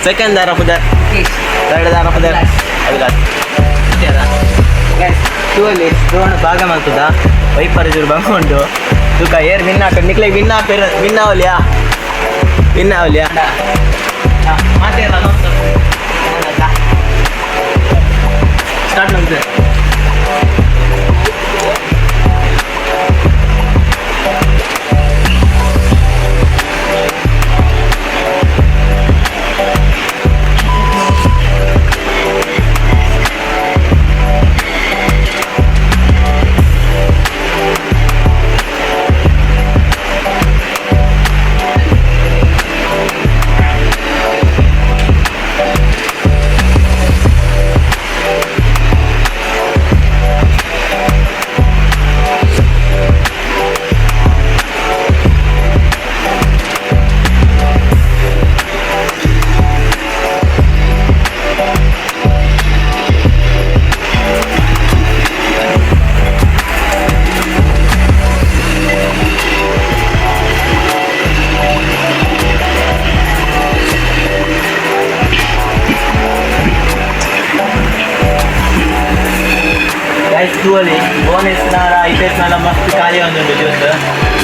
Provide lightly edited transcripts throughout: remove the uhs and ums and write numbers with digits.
Second ದಾರ ಪುದರ್, third ದಾರ ಪುದರ್ ಅಭಿಲಾಷ್. ಗೈಸ್, ತೂವಲ್ಲಿ ಡ್ರೋನ್ ಭಾಗ ಮಾಡ್ತದ ವೈಪರ್ ಜೂರು ಬಂಗುಂಡು. ತುಕ ಏರ್ ವಿನ್ ಹಾಕ ನಿಕ್ಲೆ ವಿನ್ ಹಾಪೇರ್, ವಿನ್ ಆವಲಿಯಾ, ವಿನ್ ಆವಲಿಯಾ. ಮಾತೇರ ಸ್ಟಾರ್ಟ್ ಮಾಡ್ತೇವೆ. ಗೈಸ್, ತೂವಲಿ ಬೋನಸ್ ನಾಳ ಐಪೆಸ್ ನಾಳ ಮಸ್ತ್ ಖಾಲಿ ಒಂದುಂಡು ಜ್ಯೂಸ್.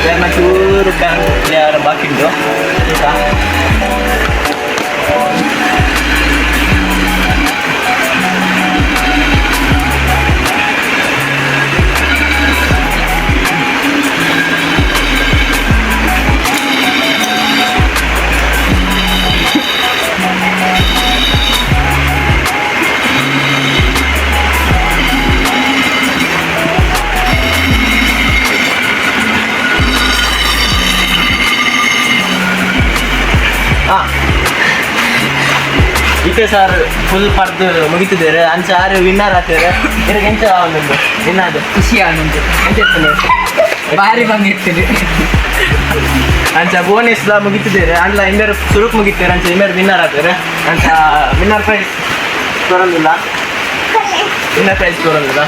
ಬೇರೆ ಚೂರು ಬ್ಯಾಂಕ್ ಬಾಕಿ ಉಂಟು. ಆಯ್ತಾ? ಹಾಂ, ಇತ್ತೆ ಸರ್ ಫುಲ್ ಪರ್ದು ಮುಗಿತಿದ್ದಾರೆ. ಅಂಚ ಆರು ವಿನ್ನರ್ ಆಗ್ತಾರೆ. ಇರಗೆ ಎಂಚ ಒಂದೊಂದು ವಿನ್ ಅದು? ಖುಷಿ ಆನಂದ್. ಎಂಚ ಇರ್ತದೆ? ಭಾರಿ ಬಂದಿರ್ತೀನಿ. ಅಂಚ ಬೋನಸ್ ಲಾ ಮುಗಿತಿದ್ದಾರೆ. ಅಂಡ್ಲ ಇಂಬೇರು ಸುರುಕ್ ಮುಗಿತಾರೆ. ಅಂಚ ಇಂಬೇರು ವಿನ್ನರ್ ಆಗ್ತಾರೆ. ಅಂಚ ವಿನ್ನರ್ ಪ್ರೈಸ್ ಕೊಡೋದಿಲ್ಲ, ವಿನ್ನರ್ ಪ್ರೈಸ್ ಕೊಡೋದಿಲ್ಲ.